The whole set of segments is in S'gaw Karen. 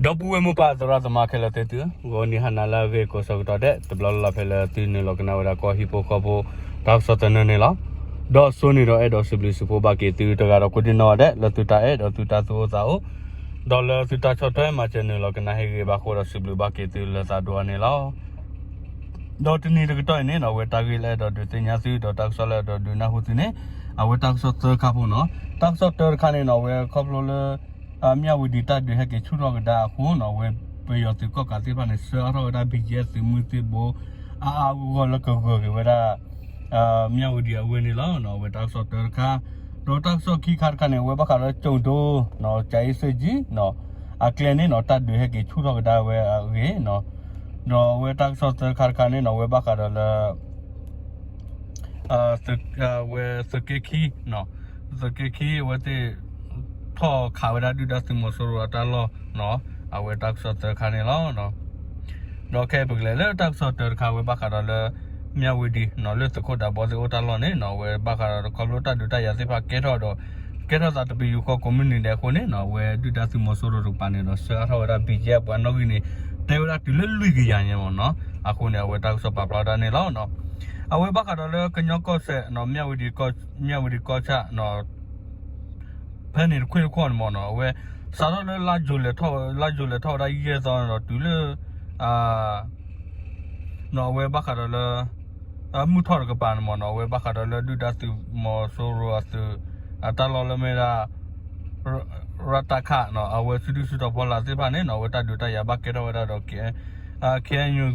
ဒီပုၢ်ဝဲၢ်မိၢ်ပၢ်သရၣ်သမါခဲလၢာ်သ့ၣ်သု, ဂီၤနံၤဟါနၤလၢအဂ့ၤကိးဆၢကတီၢ်ဒဲး တဘျီလၢ်လၢ်ဖဲလၢသုနုာ်လီၤကနၣ်ဝဲဒၣ်ကီၢ်ဟံၣ်ဖိဃီဖိ တၢ်ကစီၣ်သနၢၣ်န့ၣ်လီၤ. ဒီးစိန့ၣ်ဒီးအဲၣ်ဒိးစံးဘျုးစံးဖှိၣ်ဘၣ်က့ၤသုတဂၤဒီးကိးဒံနီၢ်ဂၤဒဲး လၢသုတၢ်အဲၣ်ဒီးသုတၢ်သူၣ်အိၣ်သးအိၣ်, ဒီးလၢသုတၢ်ဆီၣ်ထွဲမၤစၢၤနုာ်လီၤကနၣ်ဟ့ၣ်ဂ့ၤဘၣ်အဃိဒီးစံးဘျုးဘၣ်က့ၤသုလၢသးဒိၣ်အါန့ၣ်လီၤ. ဒီးတနံၤတကတီၢ်အံၤန့ၣ်နီၢ် အဝဲတၢ်ဂ့ၢ်လၢအဲၣ်ဒိးဒုးသ့ၣ်ညါသု ဒီးတၢ်ကစီၣ်လၢအဲၣ်ဒိးဒုးနၢ်ဟူသုန့ၣ် အဝဲတၢ်ကစီၣ်သၢခါဖိနီၢ်. တၢ်ကစီၣ်တၢတခါန့ၣ်နီၢ် အဝဲခီဖျိလၢ မၠၣ်ဝတံၤ တၢ်ဒုးဟဲက့ၤဆူၣ်ထီၣ်ကဒါအဃိနီၢ် အဝဲပယီၤသုးကီၣ်ကးသ့ၣ်တဖၣ်န့ၣ် ဆှၢအါထီၣ်ဝဲဒၣ် ဘံၣ်ကဲ သုးမုၢ်သံၣ်ဘိ အါအါဂီၢ်ဂီၢ်လၢကဂၢၤက့ၤဝဲဒၣ် မၠၣ်ဝတံၤအဝ့ၢ်န့ၣ်လီၤ. အဝဲတၢ်ကစီၣ်တၢတခါ, ဒီးတၢ်ကစီၣ်ခံခါတခါန့ၣ် အဝဲဘၣ်ဃးဒီးကၠိၣ်ဒိ ကၠၤအ့စ့ၣ်ကၠံ အကျဲန့ၣ်နီၢ် တၢ်ဒုးဟဲက့ၤဆူၣ်ထီၣ်ကဒါဝဲအဂ့ၢ်နီၢ်. ဒီးအဝဲတၢ်ကစီၣ်သၢခါတခါန့ၣ်နီၢ် အဝဲဘၣ်ဃးဒီးလၢ ဝဲသုးက့ခံ, သုးက့ခံ အဝဲသ့ၣ် ထီၣ်ခးဝဲဒၣ်ဒုၣ်ဒါသုးမီၤစိရိၤအတၢ်လီၢ်နီၢ်, အဝဲတၢ်ကစီၣ်သၢခါန့ၣ်လီၤ. ဒီးခဲအံၤပကလဲၤလၢတၢ်ကစီၣ်တၢတခါ အဝဲဘၣ်ဃးဒီးလၢ မၠၣ်ဝတံၤနီၢ် လၢသုးခိၣ်ဒးဘီသ့ၣ်အိၣ်တၢ်လီၢ်န့ၣ်နီၢ် အဝဲဘၣ်ဃးဒီးခီဖျိတၢ်ဒုးတၢ်ယၤသ့ၣ်တဖၣ်ကဲထီၣ်ဒီး ကဲထီၣ်သးတပယူာ်ဃီကိးမုၢ်နံၤဒဲးအဃိန့ၣ်နီၢ် အဝဲဒုၣ်ဒါသုးမီၤစိရိၤတကပၤန့ၣ်ဒီး ဆှၢအါထီၣ်ဝဲဒၣ် ဘံၣ်ကဲ အပှၤနီၣ်ဂံၢ်န့ၣ် တဲဝဲဒၣ်တုၤလၢလွံၢ်ကယၤညါမ့ၢ်နီၢ်. အဃိန့ၣ် အဝဲတၢ်ကစီၣ်ပာ်ဖျါဝဲဒၣ်န့ၣ်လီၤ. အဝဲဘၣ်ဃးဒီးလၢကညီကီၢ်စဲၣ်နီၢ် မၠၣ်ဝတံၤကီၢ်ဆၣ် ဖဲန့ၣ်တခွ့ၣ်တခီန့ၣ်မ့ၢ်နီၢ် အဝဲ စးထီၣ်လၢ လါယူၤလဲၤထီၣ်ဝဲဒၣ်ယဲၢ်သီန့ၣ်ဒီး တုၤလၢ နီၢ် အဝဲဘၣ်ဃးဒီးလၢ မုၢ်ထီၣ်တကပၤန့ၣ်မ့ၢ်နီၢ် အဝဲဘၣ်ဃးဒီးလၢဒုၣ်ဒါသုးမီၤစိရိၤအသုး အတၢ်လီၢ်လၢမ့ၢ်ဒၣ် ရတခ နီၢ် အဝဲစုဒုၣ်စုတီၤဖီလာ်သ့ၣ်တဖၣ်န့ၣ်နီၢ် အဝဲတၢ်ဒုးတၢ်ယၤဘၣ်ကဲထီၣ်ဝဲဒၣ်ဒီး KNU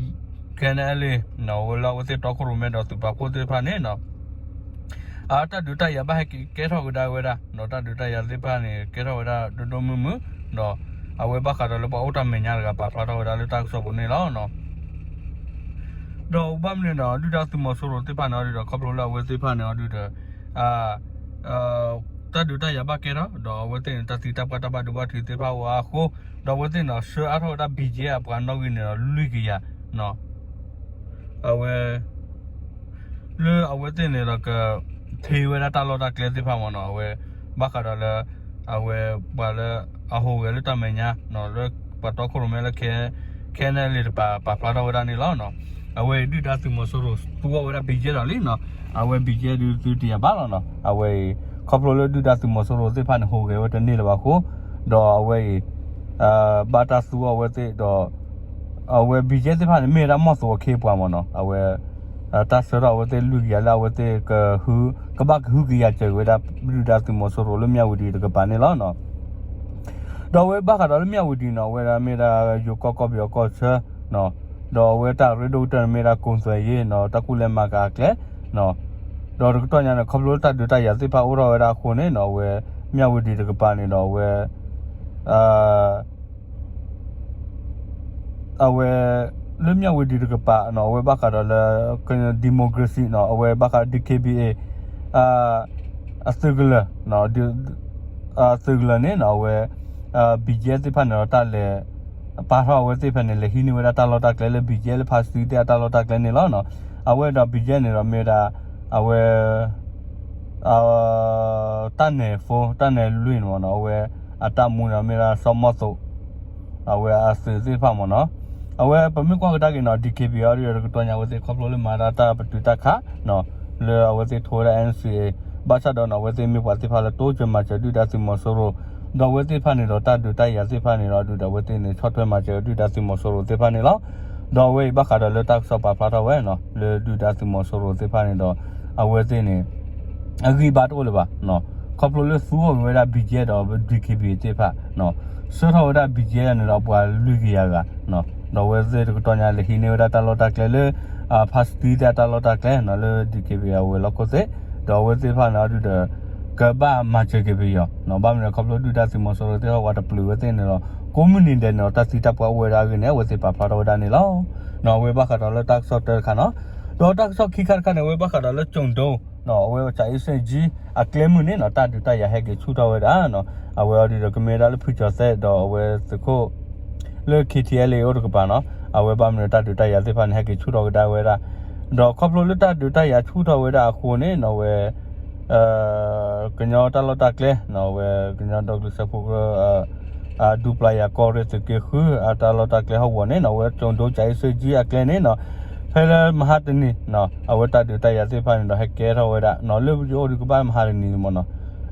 KNLA နီၢ် အဝဲလၢအဝဲသ့ၣ်တီခိၣ်ရိၣ်မဲဒီးသုးပာ်ဖှိၣ်သ့ၣ်တဖၣ်န့ၣ်နီၢ် အတၢ်ဒုးတၢ်ယၤဘၣ်ဟဲက့ၤကဲထီၣ်ကဒါဝဲဒၣ်နီၢ် တၢ်ဒုးတၢ်ယၤသ့ၣ်တဖၣ်န့ၣ် ကဲထီၣ်ဝဲဒၣ်ဒိၣ်ဒိၣ်မုၢ်မုၢ် ဒီး အဝဲဘၣ်ဃးဒီးလၢပှၤအိၣ်တၢ်မဲာ်ညါတဂၤပာ်ဖျါထီၣ်ဝဲဒၣ်လၢတၢ်ကစီၣ်ပူၤန့ၣ်လီၤ. ဒီးဘၣ်မနုၤဒီး ဒုၣ်ဒါသုးမီၤစိရိၤသ့ၣ်တဖၣ်န့ၣ်အီၤဒုးဒီး ခီဖျိလၢအဝဲသ့ၣ်တဖၣ်န့ၣ်အီၤဒုးဒီး တၢ်ဒုးတၢ်ယၤဘၣ်ကဲထီၣ် ဒီးအဝဲသ့ၣ်န့ၣ် တၢ်သံတၢ်ပှၢ်တၢ်ဘၣ်ဒိဘၣ်ထံးသ့ၣ်တဖၣ်အိၣ်အါအဃိ ဒီးအဝဲသ့ၣ်န့ၣ် ဆှၢအါထီၣ်ဝဲဒၣ် ဘံၣ်ကဲ အပှၤနီၣ်ဂံၢ်န့ၣ်ဒီးလွံၢ်ကယၤ အဝဲ လၢအဝဲသ့ၣ်န့ၣ်ဒီးက ထ့ဝဲဒၣ်တၢ်လီၢ်တၢ်ကျဲသ့ၣ်တဖၣ်မ့ၢ်နီၢ် အဝဲ ဘၣ်ဃးဒီးလၢ အဝဲပှၤလၢ အဟူးဂဲၤလၢတၢ်မဲာ်ညါ လၢပှၤတီခိၣ်ရိၣ်မဲလၢ KNLA တကပၤ ပာ်ဖျါထီၣ်ဝဲဒၣ်န့ၣ်လီၤ. အဝဲအံၤဒုၣ်ဒါသုးမီၤစိရိၤသူဝဲဒၣ် ဘံၣ်ကဲ ဒီးလံနီၢ် အဝဲ ဘံၣ်ကဲ ဒုးသုတယၤဘၣ်လီၤနီၢ် အဝဲအံၤ ခီဖျိလၢဒုၣ်ဒါသုးမီၤစိရိၤသ့ၣ်တဖၣ်န့ၣ် ဟူးဂဲၤဝဲတန့ၢ်လၢၤဘၣ်အဃိ ဒီးအဝဲအံၤ ဘၣ်တၢ်သူအဝဲသ့ၣ်ဒီး အဝဲ ဘံၣ်ကဲ သ့ၣ်တဖၣ်န့ၣ် မ့ၢ်ဝဲဒၣ်မီၢ်သိးအခ့အပှၤမ့ၢ်နီၢ် အဝဲ တၢ်ဆှၢထီၣ်အဝဲသ့ၣ်လွံၢ်ကယၤလၢအဝဲသ့ၣ် ကဘၣ်ကဟုကယာ်စၢၤက့ၤဝဲဒၣ် ဒုၣ်ဒါသုးမီၤစိရိၤလၢမၠၣ်ဝတံၤတကပၤန့ၣ်လီၤ. ဒီးအဝဲဘၣ်ဃးဒီးလၢမၠၣ်ဝတံၤန့ၣ် အဝဲဒၣ်မ့ၢ်ဒၣ်ယိၤကီၢ်ကီၢ်ပယီၤကီၢ်ဆၢ ဒီးအဝဲတၢ်ရ့ဒိၣ်ကတၢၢ်န့ၣ်မ့ၢ်ဒၣ် ကိၣ်သွဲးယ့ၤနီၢ် တၢ်ကူၣ်လဲၤမၤကၤအကျဲ ဒီးတကတီၢ်ညါန့ၣ် ခီဖျိလၢတၢ်ဒုးတၢ်ယၤသ့ၣ်တဖၣ်အိၣ်ထီၣ်ဝဲဒၣ်အဃိန့ၣ်နီၢ် အဝဲ မၠၣ်ဝတံၤတကပၤန့ၣ်ဒီးအဝဲ အဝဲ လၢမၠၣ်ဝတံၤတကပၤနီၢ် အဝဲဘၣ်ဃးဒီးလၢ democracy နီၢ် အဝဲဘၣ်ဃး DKBA အသုးကလၢၤ သုးကလၢၤန့ၣ်နီၢ် အဝဲ ဘံၣ်ကဲ သ့ၣ်တဖၣ်န့ၣ်ဒီး တၢ်လဲၤ ပာ်ထီၣ်အဝဲသ့ၣ်ဖဲန့ၣ် လဲၤဟံးန့ၢ်ဝဲဒၣ်တၢ်လီၢ်တၢ်ကျဲလၢ ဘံၣ်ကဲ လၢဖါစတံသ့ၣ်အတၢ်လီၢ်တၢ်ကျဲန့ၣ်လီၤ. အဝဲဒီး ဘံၣ်ကဲ န့ၣ်ဒီးမ့ၢ်ဝဲဒၣ် အဝဲ တၢ်နဲၤဖိ တၢ်နဲၤလွံၢ်န့ၣ်မ့ၢ်နီၢ် အဝဲ အတၢ်မူန့ၣ်မ့ၢ်ဒၣ်စီၤမီၢ်သိး အဝဲအသုးသ့ၣ်တဖၣ်မ့ၢ်နီၢ် အဝဲပမ့ၢ်ကွၢ်ကဒါက့ၤနီၢ် DKBA အီၤဒုးဒီးတကတီၢ်ညါ အဝဲသ့ၣ်ခီဖျိလၢမၤဒၣ်တၢ်ပတုာ်တၢ်ခးနီၢ် လၢအဝဲသ့ၣ်ထိဝဲဒၣ် NCA ဘၣ်ဆၣ်ဒီးနီၢ် အဝဲသ့ၣ်မ့ၢ်ပှၤသ့ၣ်တဖၣ်လၢတိစၢၤမၤစၢၤဒုၣ်ဒါသုးမီၤစိရိၤ ဒီးအဝဲသ့ၣ်တဖၣ်န့ၣ်ဒီးတၢ်ဒုးတၢ်ယၤသ့ၣ်တဖၣ်န့ၣ်ဒီး ဒုးဒီးအဝဲသ့ၣ်န့ၣ် ဆီၣ်ထွဲမၤစၢၤဒုၣ်ဒါသုးမီၤစိရိၤသ့ၣ်တဖၣ်န့ၣ်လီၤ. ဒီးအဝဲအံၤဘၣ်ဃးဒီးလၢတၢ်ကစီၣ်ပာ်ဖျါထီၣ်ဝဲနီၢ် လၢဒုၣ်ဒါသုးမီၤစိရိၤသ့ၣ်တဖၣ်န့ၣ်ဒီး အဝဲသ့ၣ်န့ၣ် အဂံၢ်ဘါတအိၣ်လၢၤဘၣ် ခီဖျိလၢသူအီၤဝဲဒၣ် ဘံၣ်ကဲ ဒီး DKBA သ့ၣ်တဖၣ် ဆှၢထီၣ်ဝဲဒၣ် ဘံၣ်ကဲ န့ၣ်ဒီးပှၤလွံၢ်ကယၤဂၤ ဒီးအဝဲသ့ၣ်တကတီၢ်ညါလဲၤဟံးန့ၢ်ဝဲဒၣ်တၢ်လီၢ်တၢ်ကျဲလၢ ဖါစတံသ့ၣ်အတၢ်လီၢ်တၢ်ကျဲနီၢ် လၢ DKBA အဝဲၤလီၢ်ခိၣ်သ့ၣ် ဒီးအဝဲသ့ၣ်တဖၣ်န့ၣ်အီၤဒုးဒီး ကဘၣ်မၤစၢၤက့ၤပယီၤ ဘၣ်မနုၤခီဖျိဒုၣ်ဒါသုးမီၤစိရိၤသ့ၣ်တဖၣ်ပှၤတပျုာ်ဝဲသ့ၣ်န့ၣ်ဒီး ကိးမုၢ်နံၤဒဲးန့ၣ်ဒီး တၢ်သံတၢ်ပှၢ်အိၣ်ဝဲဒၣ်အဂ့ၢ်န့ၣ် အဝဲသ့ၣ်ပာ်ဖျါထီၣ်ဝဲဒၣ်န့ၣ်လီၤ. အဝဲဘၣ်ဃးဒီးလၢတၢ်ကစီၣ်တၢတခါနီၢ် ဒီးတၢ်ကစီၣ်ခံခါတခါန့ၣ် အဝဲဘၣ်ဃးဒီးလၢကၠိၣ်ဒိ အဝဲကၠၤအ့စ့ၣ်ကၠံ အကျဲမုၢ်န့ၣ်နီၢ် တၢ်ဒုးတၢ်ယၤဟဲက့ၤဆူၣ်ထီၣ်ဝဲဒၣ် အဝဲအီၤဒုးဒီးကမ့ၢ်ဝဲဒၣ်လၢဖုကၠီၤသဲးဒီးအဝဲသုးခိၣ် လၢ KTLA အိၣ်တကပၤနီၢ် အဝဲဘၣ်မနုၤတၢ်ဒုးတၢ်ယၤသ့ၣ်တဖၣ်န့ၣ် ဟဲက့ၤဆူၣ်ထီၣ်ကဒါဝဲဒၣ် ဒီးခီဖျိလၢတၢ်ဒုးတၢ်ယၤဆူၣ်ထီၣ်ဝဲဒၣ်အဃိန့ၣ်နီၢ် အဝဲ ကညီတၢ်လီၢ်တၢ်ကျဲနီၢ် အဝဲကညီဒီကလုာ်စၢဖှိၣ်ကရၢ ဒူပျၤယၤကီၢ်ရ့ၣ်သုးက့ဃု အတၢ်လီၢ်တၢ်ကျဲဟီၣ်ကဝီၤန့ၣ်နီၤ အဝဲကၠိၣ်ဒိကၠၤအ့စ့ကၠံအကျဲန့ၣ်နီၤ ဖဲလၢမဟါတနံၤ အဝဲတၢ်ဒုးတၢ်ယၤသ့ၣ်တဖၣ်န့ၣ်ဒီး ဟဲကဲထီၣ်ဝဲဒၣ်နီၤ လၢယအိၣ်ဒုးကဘၣ်မဟါတနံၤလံမ့ၢ်နီၤ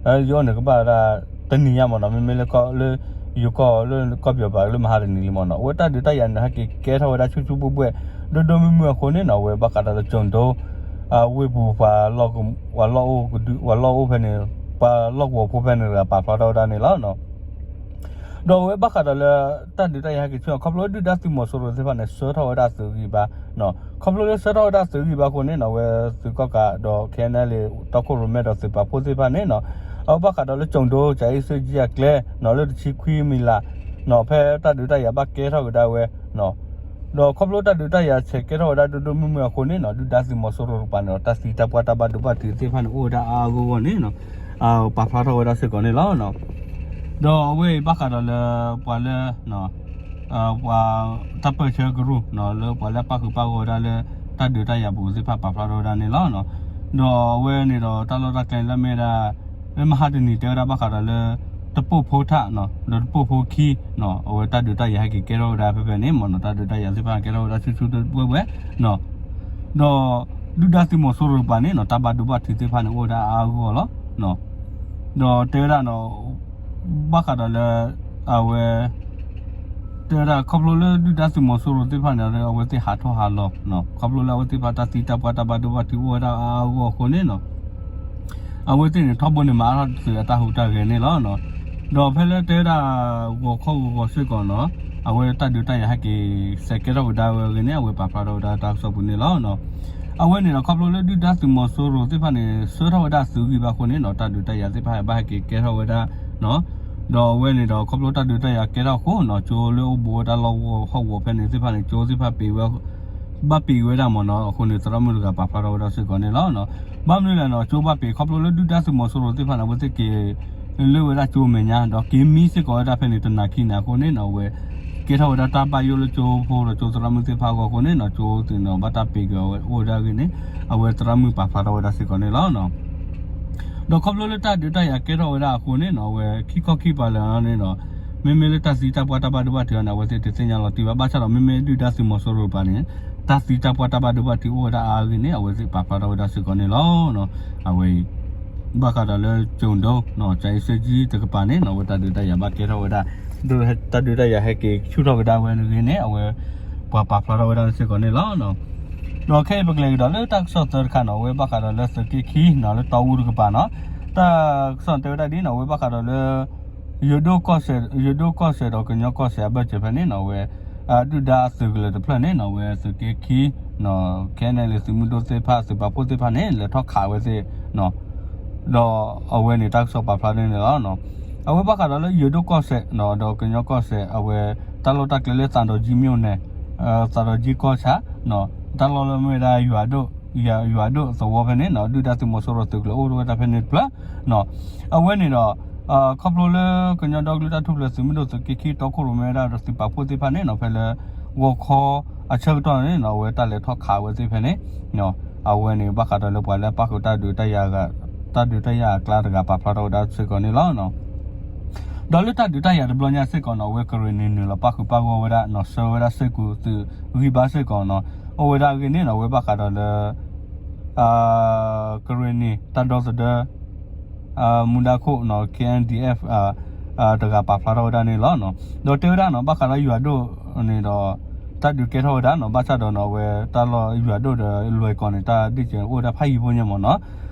ယအိၣ်န့ၣ်ကဘၣ်ဝဲဒၣ်တနံၤညါမ့ၢ်နီၤ မ့မ့ၢ်လၢကီၢ်လၢ ယိၤကီၢ်လၢကီၢ်ပယီၤပၤလၢမဟါတနံၤလံမ့ၢ်နီၤ အဝဲတၢ်ဒုးတၢ်ယၤန့ၣ် ဟဲက့ၤကဲထီၣ်ဝဲဒၣ်ဆူၣ်ဆူၣ်ဘှဲၣ်ဘှဲၣ် ဒိၣ်ဒိၣ်မုၢ်မုၢ်အဃိန့ၣ်နီၤ အဝဲဘၣ်ဃးဒီးလၢကၠိၣ်ဒိ ဝ့ၢ်ပူၤ ပှၤလီၢ်အိၣ်ကဒု ပှၤလီၢ်အိၣ်ဖဲန့ၣ် ပှၤလီၢ်ကဝီၤဖိဖဲန့ၣ်တဂၤပာ်ဖျါထီၣ်ဝဲဒၣ်န့ၣ်လီၤ. ဒီးအဝဲဘၣ်ဃးဒီးလၢ တၢ်ဒုးတၢ်ယၤဟဲက့ၤဆူၣ် ခီဖျိဒုၣ်ဒါသုးမီၤစိရိၤသ့ၣ်တဖၣ်န့ၣ် ဆှၢထီၣ်ဝဲဒၣ်သုးဂံၢ်ဘါ, ခီဖျိလၢဆှၢထီၣ်ဝဲဒၣ်သုးဂံၢ်ဘါအဃိန့ၣ်နီၤ အဝဲသုးကီၣ်ကးဒီး ခဲနဲလံ တီခိၣ်ရိၣ်မဲဒီးသုးပာ်ဖှိၣ်သ့ၣ်တဖၣ်န့ၣ်နီၤ အဝဲဘၣ်ဃးဒီးလၢကၠိၣ်ဒိ ကၠၤအ့စ့ကၠံအကျဲနီၤ လၢတဆံခွံမံၤလးနီၤ ဖဲတၢ်ဒုးတၢ်ယၤဘၣ်ကဲထီၣ်ကဒါဝဲ ဒီးခီဖျိတၢ်ဒုးတၢ်ယၤဆဲးကဲထီၣ်ဝဲဒၣ်ဒိၣ်ဒိၣ်မုၢ်မုၢ်အဃိန့ၣ်နီၤ ဒုၣ်ဒါသုးမီၤစိရိၤတကပၤန့ၣ်ဒီး တၢ်သံတၢ်ပှၢ်တၢ်ဘၣ်ဒိဘၣ်ထံးသ့ၣ်တဖၣ်န့ၣ် အိၣ်ဝဲဒၣ်အါအါဂီၢ်ဂီၢ်န့ၣ်နီၤ ပာ်ဖျါထီၣ်ဝဲဒၣ်စ့ၢ်ကီးန့ၣ်လီၤ. ဒီးအဝဲအံၤဘၣ်ဃးဒီးလၢ ပှၤလၢ ပှၤတၢ်ပၢၢ်ဆၢကရူၢ်နီၤ လၢပှၤလၢပၣ်ဃုာ်ပၣ်ဂီၢ်ဝဲဒၣ်လၢ တၢ်ဒုးတၢ်ယၤပူၤသ့ၣ်တဖၣ်ပာ်ဖျါထီၣ်ဝဲဒၣ်န့ၣ်လီၤ. ဒီးအဝဲန့ၣ်ဒီးတၢ်လီၢ်တၢ်ကျဲလၢမ့ၢ်ဝဲဒၣ် လၢမဟါတနံၤတဲဝဲဒၣ်ဘၣ်ဃးဒီးလၢ တပိၢ်ဖိထးနီၤ ဒီးတပိၢ်ဖိခံနီၤ အဝဲတၢ်ဒုးတၢ်ယၤဟဲက့ၤကဲထီၣ်ဝဲဒၣ်ဖဲဖဲန့ၣ်မ့ၢ်နီၤ တၢ်ဒုးတၢ်ယၤသ့ၣ်တဖၣ်ကဲထီၣ်ဝဲဒၣ်ဆူၣ်ဆူၣ်ဘှဲၣ်ဘှဲၣ်နီၤ ဒီး ဒုၣ်ဒါသုးမီၤစိရိၤတကပၤန့ၣ်နီၤ တၢ်ဘၣ်ဒိဘၣ်ထံးသ့ၣ်တဖၣ်န့ၣ် အိၣ်ဝဲဒၣ်အါအါဂီၢ်ဂီၢ်လီၤ. ဒီးတဲဝဲဒၣ်နီၤ ဘၣ်ဃးဒီးလၢ အဝဲ တဲဝဲဒၣ်ခီဖျိလၢဒုၣ်ဒါသုးမီၤစိရိၤသ့ၣ်တဖၣ်န့ၣ် အဝဲသ့ၣ်ဟးထီၣ်ဟးလီၤနီၤ ခီဖျိလၢအဝဲသ့ၣ်တဖၣ်တၢ်သံတၢ်ပှၢ်တၢ်ဘၣ်ဒိဘၣ်ထံးအိၣ်ဝဲဒၣ်အါအါဂီၢ်ဂီၢ်အဃိန့ၣ်နီၤ အဝဲသ့ၣ်န့ၣ် ထီဘိန့ၣ်မၤအါထီၣ်သုးအတၢ်ဟူးတၢ်ဂဲၤန့ၣ်လီၤ. ဒီးဖဲလၢတဲဝဲဒၣ် ဂီၤခီဂီၤဂီၤစ့ၢ်ကီးနီၤ အဝဲတၢ်ဒုးတၢ်ယၤဟဲက့ၤ စဲးကဲထီၣ်ကဒါဝဲအဂ့ၢ်န့ၣ် အဝဲပာ်ဖျါထီၣ်ဝဲဒၣ်တၢ်ကစီၣ်ပူၤန့ၣ်လီၤ. အဝဲန့ၣ်ဒီးခီဖျိလၢဒုၣ်ဒါသုးမီၤစိရိၤသ့ၣ်တဖၣ်န့ၣ် ဆှၢထီၣ်ဝဲဒၣ်သုးဂံၢ်ဘါအဃိန့ၣ်နီၤ တၢ်ဒုးတၢ်ယၤသ့ၣ်တဖၣ်ဘၣ်ဟဲက့ၤကဲထီၣ်ဝဲဒၣ် ဒီးအဝဲန့ၣ်ဒီးခီဖျိတၢ်ဒုးတၢ်ယၤကဲထီၣ်အဃိနီၤ ကၠိလၢအိၣ်ဘူးဝဲဒၣ်လီၢ်ဟီၣ်ကဝီၤဖဲန့ၣ်သ့ၣ်တဖၣ်န့ၣ် ကၠိသ့ၣ်တဖၣ်ပ့ၤဝဲ ဘၣ်ပ့ၤဝဲဒၣ်မ့ၢ်နီၤ အဃိန့ၣ် သရၣ်မုၣ်တဂၤပာ်ဖျါထီၣ်ဝဲဒၣ်စ့ၢ်ကီးန့ၣ်လီၤ. ဘၣ်မနုၤလဲၣ်နီၤ ကၠိဘၣ်ပ့ၤ ခီဖျိလၢဒုၣ်ဒါသုးမီၤစိရိၤသ့ၣ်တဖၣ်န့ၣ် အဝဲသ့ၣ်က့ၤ လၢဝဲဒၣ်ကၠိမဲာ်ညါ ဒီးက့ၤမံစ့ၢ်ကီးဝဲဒၣ်ဖဲန့ၣ် တနၤခံနၤအဃိန့ၣ်နီၤ အဝဲ ကဲထီၣ်ဝဲဒၣ်တၢ်ဘၣ်ယိၣ်လၢကၠိဖိဒီးကၠိသရၣ်မုၣ်သ့ၣ်တဖၣ်အဂီၢ်အဃိန့ၣ်နီၤ ကၠိသ့ၣ်နီၤ ဘၣ်တၢ်ပ့ၤက့ၤဝဲအိၣ်ဝဲဒၣ်အဂ့ၢ်န့ၣ် အဝဲသရၣ်မုၣ်ပာ်ဖျါထီၣ်ဝဲဒၣ်စ့ၢ်ကီးန့ၣ်လီၤ. ဒီးခီဖျိလၢတၢ်ဒုးတၢ်ယၤကဲထီၣ်ဝဲဒၣ်အဃိန့ၣ်နီၤ အဝဲခံခီခံပၤလၢာ်န့ၣ်ဒီး မ့မ့ၢ်လၢတၢ်သံတၢ်ပှၢ်တၢ်ဘၣ်ဒိဘၣ်ထံးအံၤန့ၣ် အဝဲသ့ၣ်တသ့ၣ်ညါလီၤတံၢ်ဘၣ် ဘၣ်ဆၣ်ဒီးမ့မ့ၢ်ဒုၣ်ဒါသုးမီၤစိရိၤတကပၤန့ၣ် တၢ်သံတၢ်ပှၢ်တၢ်ဘၣ်ဒိဘၣ်ထံးအိၣ်ဝဲဒၣ်အါအဂ့ၢ်န့ၣ် အဝဲသ့ၣ်ပာ်ဖျါထီၣ်ဝဲဒၣ်စ့ၢ်ကီးန့ၣ်လီၤ. အဝဲအံၤ ဘၣ်ဃးဒီးလၢကၠိၣ်ဒိ ကၠၤအ့စ့ကၠံတကပၤန့ၣ်နီၤ အဝဲတၢ်ဒုးတၢ်ယၤဘၣ်ကဲထီၣ်ဝဲဒၣ် တၢ်ဒုးတၢ်ယၤဟဲက့ၤဆူၣ်ထီၣ်ကဒါဝဲအဂ့ၢ်န့ၣ် အဝဲ ပှၤပာ်ဖျါထီၣ်ဝဲဒၣ်စ့ၢ်ကီးန့ၣ်လီၤ. ဒီးခဲအံၤပကလဲၤကဒီးလၢတၢ်ကစီၣ်သၢတခါနီၤ အဝဲဘၣ်ဃးဒီးလၢသုးက့ခံနီၤ လၢတီအူတကပၤနီၤ တၢ်ကစီၣ်တဲဝဲဒၣ်ဒ်နီၤ အဝဲဘၣ်ဃးဒီးလၢ ယဒိၣ်ကီၢ်စဲၣ် ယဒိၣ်ကီၢ်စဲၣ်ဒီးကညီကီၢ်စဲၣ်အဘၢၣ်စၢၤဖဲန့ၣ်နီၤ အဝဲ ဒုၣ်ဒါအသုးကလၢၤတဖျၢၣ်န့ၣ်နီၤ အဝဲသုးက့ခံ ခဲနဲလံ သုးမုၢ်ဒိၣ်သ့ၣ်တဖၣ် သုးပာ်ဖှိၣ်သ့ၣ်တဖၣ်န့ၣ် လဲၤထီၣ်ခးဝဲသ့ၣ် ဒီးအဝဲန့ၣ်တၢ်ကစီၣ်ပာ်ဖျါဒ်န့ၣ်လီၤ. အဝဲဘၣ်ဃးဒီးလၢယဒိၣ်ကီၢ်စဲၣ် ဒီးကညီကီၢ်စဲၣ် အဝဲ တၢ်လီၢ်တၢ်ကျဲလၢသးဒီးကၠံမၠိၣ်နဲၣ် သးဒီးကၠံကီၢ်ဆၣ် တၢ်လီၢ်လၢမ့ၢ်ဝဲဒၣ် ယွၤဒိၣ်သဝီဖဲန့ၣ်နီၤ ဒုၣ်ဒါသုးမီၤစိရိၤသုးကလၢၤအိၣ်ဝဲဒၣ်ဖဲန့ၣ်တဖျၢၣ် အဝဲန့ၣ်ဒီး ခီဖျိလၢကညီဒီကလုာ်တၢ်ထူၣ်ဖျဲးသုးမုၢ်ဒိၣ်သုးက့ခံတီခိၣ်ရိၣ်မဲဝဲဒၣ်ဒီးသုးပာ်ဖှိၣ်သ့ၣ်တဖၣ်န့ၣ်နီၤ ဖဲလၢ ဂီၤခီအဆၢကတီၢ်န့ၣ်နီၤ အဝဲတၢ်လဲၤထီၣ်ခးဝဲသ့ၣ်ဖဲန့ၣ် အဝဲန့ၣ်ဘၣ်ဃးဒီးလၢပှၤလၢပၣ်ဃုာ်တၢ်ဒုးတၢ်ယၤ တၢ်ဒုးတၢ်ယၤအကျါတဂၤပာ်ဖျါထီၣ်ဝဲဒၣ်စ့ၢ်ကီးန့ၣ်လီၤ. ဒီးလၢတၢ်ဒုးတၢ်ယၤတဘျီညါစ့ၢ်ကီးနီၤ အဝဲကရ့ၣ်နံၤနုာ်လီၤပၣ်ဃုာ်ပၣ်ဂီၢ်ဝဲဒၣ်နီၤ ဆှၢဝဲဒၣ်စ့ၢ်ကီးသုးဂံၢ်ဘါစ့ၢ်ကီးနီၤ အိၣ်ဝဲဒၣ်အဂ့ၢ်န့ၣ်နီၤ အဝဲဘၣ်ဃးဒီးလၢ ကရ့ၣ်နံၤတၢ်ဒီသဒၢ မူဒါခိၣ်နီၤ K N D F တဂၤပာ်ဖျါထီၣ်ဝဲဒၣ်န့ၣ်လီၤ. ဒီးတဲဝဲဒၣ်နီၤ ဘၣ်ဃးဒီးယွၤဒိၣ်န့ၣ်ဒီး တၢ်ဒုးကဲထီၣ်ဝဲဒၣ်နီၤ ဘၣ်ဆၣ်ဒီးနီၤ အဝဲတၢ်လီၢ်ယွၤဒိၣ်ဒီးလွဲၢ်ကီၢ်န့ၣ် တၢ်ဒ့ၣ်စၢၤအိၣ်ဝဲဒၣ်ဖးယံၤဖိညါမ့ၢ်နီၤ ဒီ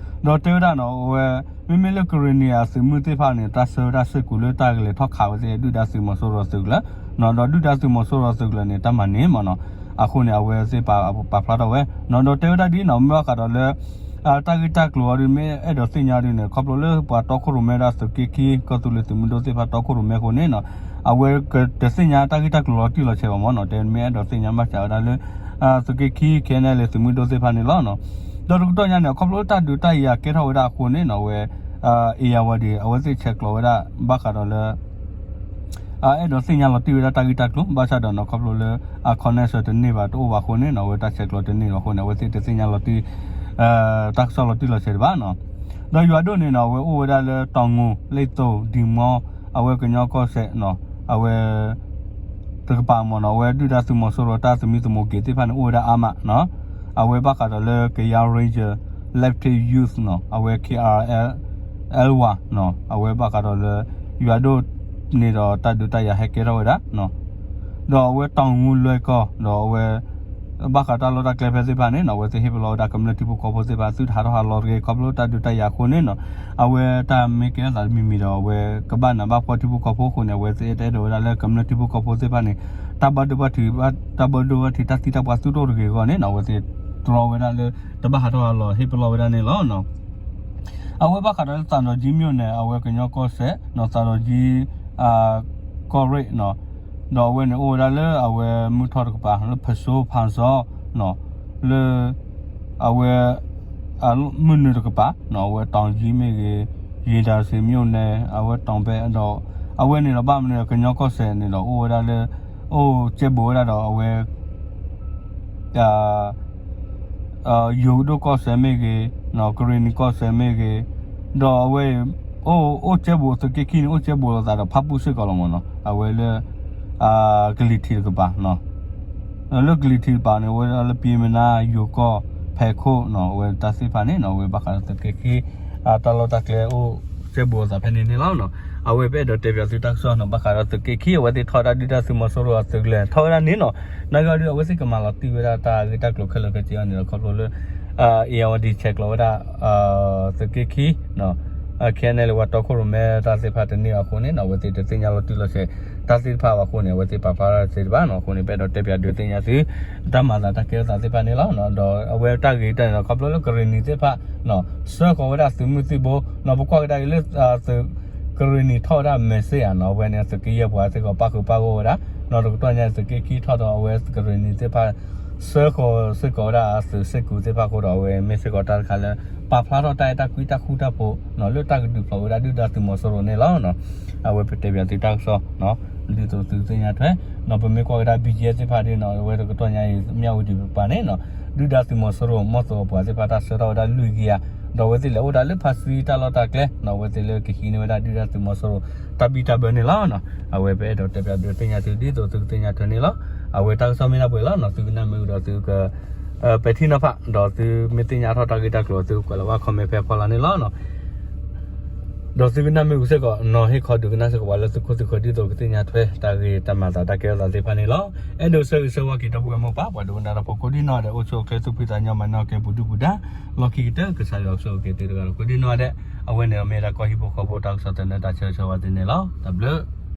းတဲဝဲဒၣ်နီၤ အဝဲ မ့မ့ၢ်လၢကရ့ၣ်နံၤအသုးမုၢ်သ့ၣ်တဖၣ်န့ၣ် တၢ်ဆှၢဝဲဒၣ်စ့ၢ်ကီးလၢတၢ်ကလဲၤထီၣ်ခးဝဲသ့ၣ်ဒုၣ်ဒါသုးမီၤစိရိၤသုးကလၢၤ ဒီးဒုၣ်ဒါသုးမီၤစိရိၤသုးကလၢၤန့ၣ် တၢ်မၤန့ၢ်မ့ၢ်နီၤ အဃိန့ၣ် အဝဲသ့ၣ်ပာ်ဖျါထီၣ်ဝဲ ဒီးတဲဝဲဒၣ်ဒ်နီၤ မ့ၢ်ဘၣ်ဃးဒီးလၢ တၢ်ဂ့ၢ်တၢ်ကျိၤအီၤဒုး မ့ၢ်အဲၣ်ဒိးသ့ၣ်ညါဒုးန့ၣ် ခီဖျိလၢပှၤတီခိၣ်ရိၣ်မဲဒၣ်သုးက့ခံ ကီၢ်သူလ့ၤသုးမုၢ်ဒိၣ်သ့ၣ်တဖၣ်တီခိၣ်ရိၣ်မဲအဃိန့ၣ်နီၤ အဝဲကတသ့ၣ်ညါတၢ်ဂ့ၢ်တၢ်ကျိၤလီၤတံၢ်လီၤဆဲးဘၣ်မ့ၢ်နီၤ တဲမ့ၢ်အဲၣ်ဒိးသ့ၣ်ညါဘၣ်ဃးဝဲဒၣ်လၢ သုးက့ခံ K N L A သုးမုၢ်ဒိၣ်သ့ၣ်တဖၣ်န့ၣ်လီၤ. ဒီးတကတီၢ်ညါန့ၣ် ခီဖျိလၢတၢ်ဒုးတၢ်ယၤကဲထီၣ်ဝဲဒၣ်အဃိန့ၣ်နီၤ အဝဲ အ့ၣ်ယၣ်ဝါဒံး အဝဲသ့ၣ်ဆဲးကျိးဝဲဒၣ် ဘၣ်ဃးဒီးလၢ အဲၣ်ဒိးသ့ၣ်ညါလီၤတံၢ်ဝဲဒၣ်တၢ်ဂ့ၢ်တၢ်ကျိၤ ဘၣ်ဆၣ်ဒီးနီၤ ခီဖျိလၢ အ connection တန့ၢ်ဘၣ်တအိၣ်ဘၣ်အဃိန့ၣ်နီၤ အဝဲတၢ်ဆဲးကျိးတန့ၢ်ဘၣ်အဃိန့ၣ် အဝဲသ့ၣ်တသ့ၣ်ညါလီၤတံၢ် တၢ်ကစီၣ်လီၤတံၢ်လီၤဆဲးဒံးဘၣ်နီၤ. ဒီးယွၤဒိၣ်န့ၣ်နီၤ အဝဲအိၣ်ဝဲဒၣ်လၢတီၤငူၤ လ့ၣ်သိး ဒံၤမီ အဝဲကညီကီၢ်စဲၣ်နီၤ အဝဲ တကပၤမ့ၢ်နီၤ အဝဲဒုၣ်ဒါသုးမီၤစိရိၤတၢ်သမံသမိးက့ၤသ့ၣ်တဖၣ်န့ၣ် အိၣ်ဝဲဒၣ်အါမးနီၤ. အဝဲဘၣ်ဃးဒီးလၢ Karen Ranger Lefty Youth နီၤ အဝဲ K R L Y နီၤ အဝဲဘၣ်ဃးဒီးလၢ ယွၤဒိၣ်န့ၣ်ဒီးတၢ်ဒုးတၢ်ယၤဟဲကဲထီၣ်ဝဲဒၣ် ဒီးအဝဲတီၢ်ငူလွဲၢ်ကီၢ် ဒီးအဝဲ ဘၣ်ဃးတၢ်လီၢ်တၢ်ကျဲဖဲသ့ၣ်တဖၣ်န့ၣ်နီၤ အဝဲသ့ၣ်ဟ့ၣ်ပလီၢ်ဝဲဒၣ်ကမျၢၢ်ထံဖိကီၢ်ဖိသ့ၣ်တဖၣ် သုတဟးထီၣ်ဟးလီၤတဂ့ၤ ခီဖျိတၢ်ဒုးတၢ်ယၤအဃိန့ၣ်နီၤ အဝဲတၢ်မ့ၢ်ကဲထီၣ်သးတမံၤမံၤဒီး အဝဲကဘၣ်နးဘၣ်ဖှီၣ်ထံဖိကီၢ်ဖိအဃိန့ၣ် အဝဲသ့ၣ်အဲၣ်ဒိးဝဲဒၣ်လၢကမျၢၢ်ထံဖိကီၢ်ဖိသ့ၣ်တဖၣ်န့ၣ် တၢ်ဘၣ်ဒိဘၣ်ထံး တၢ်ဘၣ်ဒိဘၣ်ထံးတၢ်သံတၢ်ပှၢ်သုတအိၣ်တဂ့ၤအဂီၢ်န့ၣ်နီၤ အဝဲသ့ၣ်တြီဝဲဒၣ်လၢ တဘၣ်ဟးထီၣ်ဟးလီၤဟ့ၣ်ပလီၢ်ဝဲဒၣ်န့ၣ်လီၤ. အဝဲဘၣ်ဃးဒီးလၢသးဒီးကၠံမ့ၢ်န့ၣ် အဝဲကညီကီၢ်စဲၣ်နီၤ သးဒီးကၠံ ကီၢ်ရ့ၣ်နီၤ ဒီးအဝဲန့ၣ်အိၣ်ဝဲဒၣ်လၢအဝဲမုၢ်ထီၣ်တကပၤ လၢဖစိဖၣ်စီ လၢ အဝဲ မုၢ်နုာ်တကပၤနီၤ အဝဲတီၢ်ကၠံမ့ၢ်ဂ့ၤ ယံၤတၢ်စ့ၤမ့ၢ်န့ၣ် အဝဲတီၢ်ဖဲဒီး အဝဲန့ၣ်ဒီးဘၣ်မနုၤကညီကီၢ်စဲၣ်န့ၣ်ဒီး အိၣ်ဝဲဒၣ်လၢ အိၣ်ကဲဘူးဝဲဒၣ်ဒီးအဝဲ ယိၤဒိၣ်ကီၢ်စဲၣ်မ့ၢ်ဂ့ၤ, ကရ့ၣ်နံၤကီၢ်စဲၣ်မ့ၢ်ဂ့ၤ, ဒီးအဝဲ အိၣ်ကဲဘူးသုးက့ခံန့ၣ် အိၣ်ကဲဘူးလိာ်သးဒီးဖၣ်ပူၣ်စ့ၢ်ကီးလီၤမ့ၢ်နီၤ, အဝဲလၢ ကလံၤထံးတကပၤ, လၢကလံၤထံးတကပၤန့ၣ် အဝဲဒၣ်လၢပံမနါ ယိၤကီၢ် ဖဲခိၣ်နီၤ အဝဲတၢ်သ့ၣ်တဖၣ်န့ၣ်နီၤ အဝဲဘၣ်ဃးဒီးသုးက့ခံ တၢ်လီၢ်တၢ်ကျဲအိၣ်ကဲဘူးလိာ်သးဖဲန့ၣ်န့ၣ်လီၤ. အဝဲပအဲၣ်ဒိးတဲပၠးသုတၢ်ကစီၣ်နီၤ ဘၣ်ဃးဒီးသုးက့ခံ အဝဲသ့ၣ်ထီၣ်ဝဲဒၣ်ဒုၣ်ဒါသုးမီၤစိရိၤအသုးကလၢၤထီၣ်ဝဲဒၣ်န့ၣ်နီၤ, နာ်က့ဒီး အဝဲသ့ၣ်ကမၤလီၤတံၢ်ဝဲဒၣ်တၢ်ဂ့ၢ်တၢ်ကျိၤခဲလၢာ်ခဲဆ့အီၤန့ၣ်ဒီး ခီဖျိလၢ အ့ၣ်ယၣ်ဝတံၤ ဆဲးကျိးဝဲဒၣ် သုးက့ခံ ခဲအံၤန့ၣ်လၢပှၤတီခိၣ်ရိၣ်မဲတၢ်သ့ၣ်တဖၣ်တန့ၢ်ဘၣ်အဃိန့ၣ်နီၤ အဝဲသ့ၣ်တသ့ၣ်ညါလီၤတံၢ်လီၤဆဲး တၢ်သ့ၣ်တဖၣ်ဘၣ်အဃိန့ၣ် အဝဲသ့ၣ်ပာ်ဖျါထီၣ်သ့တဘၣ်နီၤ, အဃိန့ၣ် ပအဲၣ်ဒိးတဲပၠးဒုးသ့ၣ်ညါသု တၢ်မၤသးတၢ်ကဲထီၣ်သးသ့ၣ်တဖၣ်န့ၣ်လီၤ. ဒီးအဝဲတၢ်ဂ့ၢ်တၢ်န့ၣ်ဒီး ခီဖျိလၢကရ့ၣ်နံၤသ့ၣ်တဖၣ် ဆှၢဃီၤဝဲဒၣ်သုးမုၢ်သံၣ်ဘိနီၤ, ပကွၢ်ကဒါက့ၤလၢ သုး ကရ့ၣ်နံၤထီၣ်ဝဲဒၣ် message ဧါနီၤ, အဝဲန့ၣ် သုးက့ယဲၢ်ပှၤစ့ၢ်ကီးပၣ်ဃုာ်ပၣ်ဂီၢ်ဝဲဒၣ်နီၤ, တကတီၢ်ညါ သုးက့ခံထီၣ်ဒီး အဝဲကရ့ၣ်နံၤသ့ၣ်တဖၣ် ဆှၢဃီၤစ့ၢ်ကီးဝဲဒၣ်သုးစ့ၢ်ကီးသ့ၣ်တဖၣ်အဃိဒီး အဝဲမ့ၢ်စ့ၢ်ကီးတၢ်တခါလၢ ပာ်ဖျါထီၣ်တၢ်အဲၣ်တၢ်ကွံတၢ်ဃူတၢ်ဖိးနီၤ လၢတၢ်ကဒုးဖျိးဝဲဒၣ်ဒုၣ်ဒါသုးမီၤစိရိၤန့ၣ်လီၤ. အဝဲပတဲပၠးသုတၢ်ကစီၣ် ဒ်သိးသုကသ့ၣ်ညါထွဲ ဒီးပမ့ၢ်ကွၢ်ကဒါ ဘံၣ်ကၠဲသ့ၣ်တဖၣ်ဒ်နီၤ အဝဲတကတီၢ်ညါအံၤ မၠၣ်ဝတံၤပပၤန့ၣ်နီၤ ဒုၣ်ဒါသုးမီၤစိရိၤ မီၢ်သိးအပှၤသ့ၣ်တဖၣ်တၢ်ဆှၢထီၣ်ဝဲဒၣ်လွံၢ်ကယၤ ဒီးအဝဲသ့ၣ်လဲၤအိၣ်ဒၣ်လၢဖါဆံတၢ်လီၢ်တၢ်ကျဲနီၤ အဝဲသ့ၣ်လၢကဟံးန့ၢ်ဝဲဒၣ်ဒုၣ်ဒါသုးမီၤစိရိၤ တၢ်ဘံၣ်တၢ်ဘၢန့ၣ်လီၤ. အဝဲပအဲၣ်ဒိးတဲပၠးဒုးသ့ၣ်ညါသုဒ်သိးသုကသ့ၣ်ညါထွဲန့ၣ်လီၤ. အဝဲတၢ်ကစီၣ်မ့ၢ်ဒၣ်ပှဲၤလီၤနီၤ သုကနၣ်မ့ၢ်အူဒီးသုက ပဲာ်ထံနီၤဖး ဒီးသုမ့ၢ်သ့ၣ်ညါထီၣ်တၢ်ဂ့ၢ်တၢ်ကျိၤ သုကွဲးလီၤဝဲ comment ဖဲအဖီလာ်န့ၣ်လီၤ. ဒီးသုကနၣ်မ့ၢ်အူစ့ၢ်ကီးနီၤ ဟ့ၣ်ခီဒုးကနၣ်စ့ၢ်ကီးပှၤလၢသုခိၣ်သုဃၢၤ ဒ်သိးကသ့ၣ်ညါထွဲ တၢ်ဂ့ၢ်တၢ်မၤသးတၢ်ကဲထီၣ်သးသ့ၣ်တဖၣ်န့ၣ်လီၤ. အဲၣ်ဒိးဆၢဂ့ၤဆၢဝါက့ၤဒီပုၢ်ဝဲၢ်မိၢ်ပၢ် ပှၤဒိကနၣ်တၢ်ဖိကိးဒံနီၢ်ဒဲး အိၣ်ဆူၣ်အိၣ်ချ့သူၣ်ဖှံသးညီ မၤနၢၤက့ၤပူၤဒုၣ်ပူၤဒါ လီၢ်ခံကတၢၢ် ကစၢ်ယွၤကဆိၣ်ဂ့ၤက့ၤသုတဂၤဒီးကိးဒံနီၢ်ဒဲး အဝဲန့ၣ်ဒီးမ့ၢ်ဒၣ်ကီၢ်ဟံၣ်ဖိဃီဖိတၢ်ကစီၣ်သန့တၢ်ဆၢဂ့ၤဆၢဝါသုန့ၣ်လီၤ. တၢ်ဘျုး